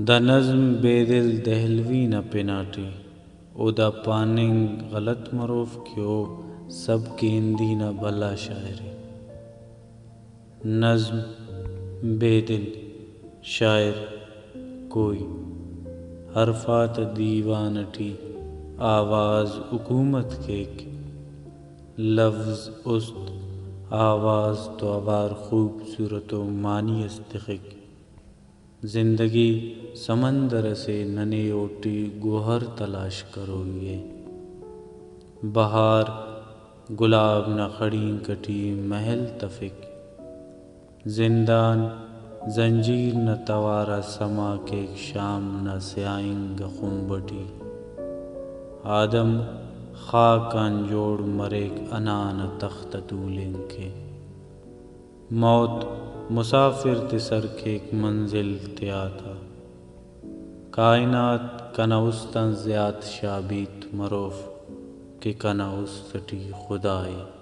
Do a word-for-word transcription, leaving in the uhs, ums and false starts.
دا نظم بیدل دہلوی نا پن آٹی۔ او دا پاننگ غلط مروف کہ او سبک ہندی نا بھلا شاعر ءِ۔ نظم بیدل، شاعر کوئی۔ حرف آتا دیوان اٹی آواز حکومت کیک۔ لفظ است، آواز تو اوار خوبصورت و معنی اس تخک۔ زندگی سمندر اسے، ننے اوٹی گوہر تلاش کروئی ءِ۔ بہار گلاب نا خڑینک اٹی محل تفک۔ زندان زنجیر نا توار آ سما کیک شام نا سیاہنگ خمب اٹی۔ آدم خاک آن جوڑ مریک، انا نا تخت آ تولنگ کے۔ موت مسافر تے سر کیک منزل تیاتا۔ کائنات کنا است آن زیات شابیت مروف کہ کنا است ٹی خدا ءِ۔